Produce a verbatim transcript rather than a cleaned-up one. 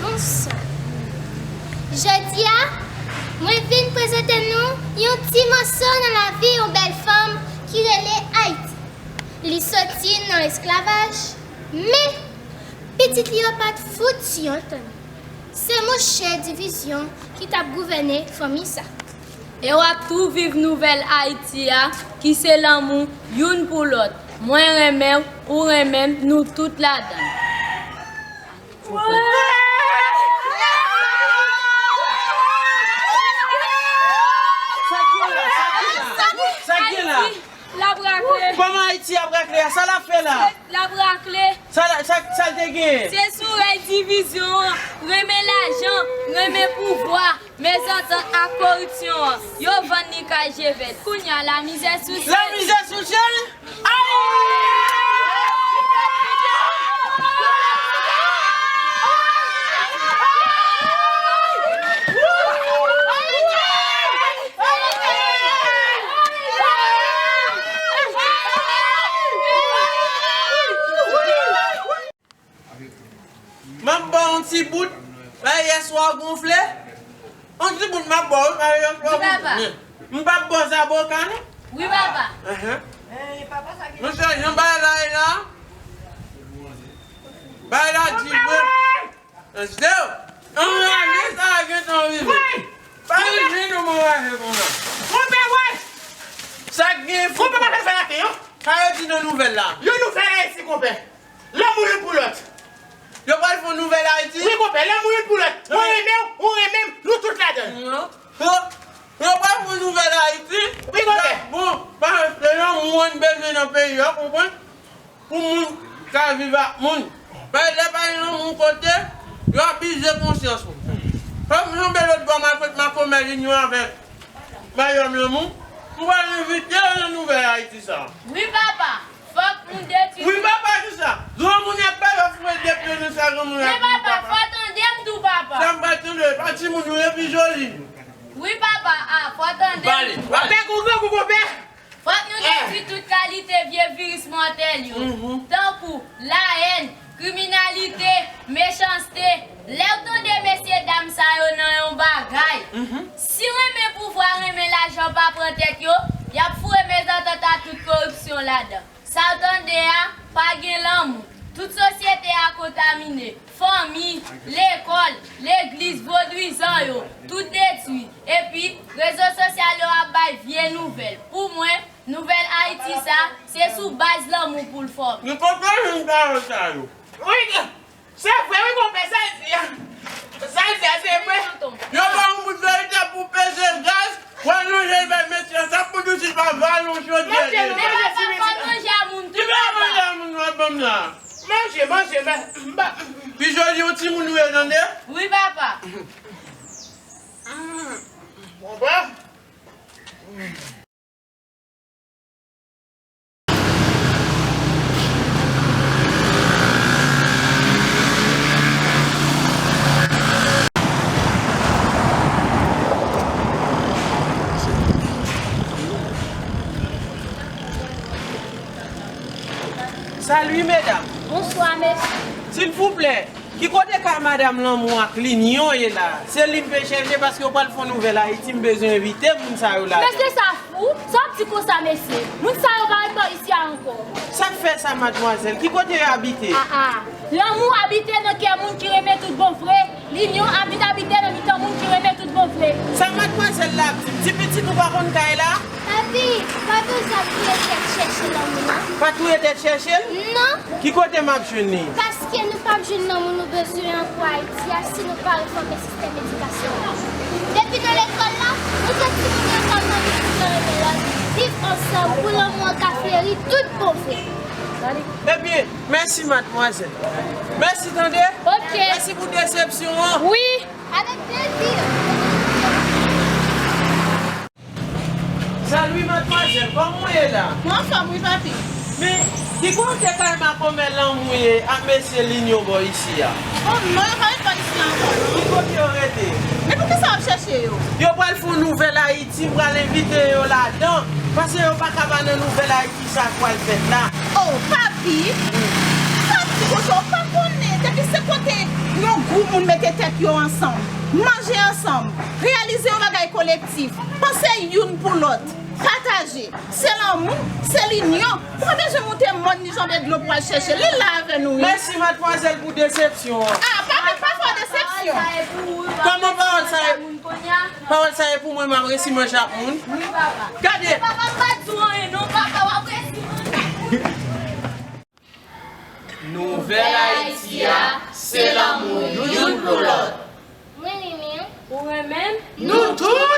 Bonswa. Jodi a, mwen vin prezante nou yon ti mòso nan lavi yon bèl fanm ki rele Ayiti. Li soti nan esklavaj, men pitit li yo pa t fouti antann. Se mouche divizyon ki t ap gouvène fanmi sa. E w ap tou viv nouvèl Ayiti a, ki se lanmou youn pou lòt. Mwen renmen w, ou renmen m, nou tout ladan l. Sa k gen la? Sa k gen la? Sa k gen la? L ap rakle. Kòman Ayiti ap rakle a? Sa l ap fè la? L ap rakle. Sa l, sa, sa l te genyen? Se sou rèy divizyon an, renmen lajan, renmen pouvwa, mezantant ak koripsyon an. Yo vann li kay je vèt. Kounye a, lamizè sou sèl. Lamizè sou sèl? Ay! M ap ba w yon ti bout, la yès ou a gonfle. Yon ti bout m ap ba w, la yès ou a gonfle. Wi, papa. M p ap ba w zaboka, non? Wi, papa. Enhen. Monchè, jan bagay la ye la, bagay la di vre. Mesye, anraje sa a gentan rive. Pa rive nou anraje konsa. Konpè, wè! Sa k gen fou. Konpè pa fè sa la ke yo. Sa yo di nan nouvèl la? Yon nouvèl Ayiti, konpè. Lanmou youn pou lòt. Yo pral fè yon nouvèl Ayiti? Wi, konpè, lanmou youn pou lòt. Mwen renmen w, ou renmen m, nou tout ladan l. Non. Bon, yo pral fè yon nouvèl Ayiti. Wi, konpè. Bon, paske se lanmou an n bezwen nan peyi a, konprann? Pou moun ka viv ak moun. Paske lè pa gen lanmou kote, yo abize konsyans ou. Fòk m janbe lòt bò, m al kot makomè Linyon avèk Mayòm Lanmou. M pral envite yo nan nouvèl Ayiti sa a. Wi, papa. Fòk nou detwi. Wi, papa, kisa? Granmoun ap bay yo foure de pye nan sa granmoun ap di papa. Men papa, fò tande m tou, papa. Sa m pa tande, pa timoun nou ye pi joli. Wi, papa, a, fò tande m tou. Pale, pale. Pè kou grangou, konpè. Fòk nou detwi tout kalite vye viris mòtèl yo, tankou layèn, kriminalite, mechanste. Lè w tande mesye dam sa yo nan yon bagay, si renmen pouvwa, renmen lajan pa pran tèt yo, y ap foure mezantant ak tout koripsyon ladan. Sa w tande a, pa gen lanmou. Tout sosyete a kontamine. Fanmi, lekòl, legliz vodwizan yo, tout detwi. Epi, rezo sosyal yo ap bay vye nouvèl. Pou mwen, nouvèl Ayiti sa, se sou baz lanmou pou l fòme. Nou konprann moun pawòl sa yo. Wi, se vre, wi, konpè, sa l di a. Sa l di a, se vre. Yo ba w yon bout verite pou peze gaz, w al lonje l bay mesye a. Sa pou di w si l pa va al yon chodyè. Monchè, nou manje si papa manje a moun tou, papa. Ki pa manje a moun w ap ban m la? Manje, manje, men, m pa. Pi joli yon timoun ou ye, tande? Wi, papa. Bon, bon. Salut, medam. Bonswa, mesye. Silvouplè, ki kote kay madanm Lanmou ak Linyon ye la? Se li m vle chèche paske yo pral fè yon nouvèl Ayiti, m bezwen envite moun sa yo la. Mesye sa fou? Sa w ap di konsa, mesye? Moun sa yo pa ret bò isi a ankò. Sa k fè sa, madmwazèl? Ki kote yo abite? A, a. Lanmou abite nan kè moun ki renmen tout bon vre. Linyon abit abite nan mitan moun ki renmen tout bon vre. Sa madmwazèl la ap di m? Ti pitit ou pa konn kay la? Papi, pa bezwen ap fouye tèt chèche Lanmou non. Pa touye tèt chèche l? Non. Ki kote m ap jwenn li? Paske nou p ap jwenn Lanmou nou bezwen an pou Ayiti a si nou pa refòme sistèm edikasyon an. Depi nan lekòl la, nou fè timoun yo konn nan viv pou yo renmen lòt, viv ansanm pou lanmou an ka fleri tout bon vre. Ebyen, mèsi madmwazèl. Mèsi tande. Ok. Mèsi pou desepsyon an. Wi. Avèk plezi. Salut madmwazèl, kòman w ye la? Mwen anfòm wi papi. Men, ki kote kay makomè Lanmou ye ak mesye Linyon bò isi a? Oh non, yo pa ret bò isi a ankò non. Ki kote yo rete? Men poukisa w ap chèche yo? Yo pral fè yon nouvèl Ayiti, m pral envite yo ladan. Paske yo pa ka pa nan nouvèl Ayiti. Sa k pral fèt la? Oh, papi! Sa di konsa, ou pa konnen depi se kote yo Pou moun mete tèt yo ansanm, manje ansanm, reyalize yon bagay kolektif, panse youn pou lòt, pataje. Se lanmou, se linyon. Ou pa bezwen moute mòn ni janbe dlo pou al chèche. Li la avè nou, wi. Mèsi, madmwazèl, pou desepsyon an. Ah, pa, pa fè desepsyon. Kòman pawòl sa ye? Pawòl sa ye pou mwen, m ap resi manje ak moun. Wi, papa. Gade. Papa, m pa di w anyen, non, papa, w ap resi manje. Nouvèl Ayiti a, se lanmou youn pou lòt. Mwen renmen. Ou renmen? Nou tou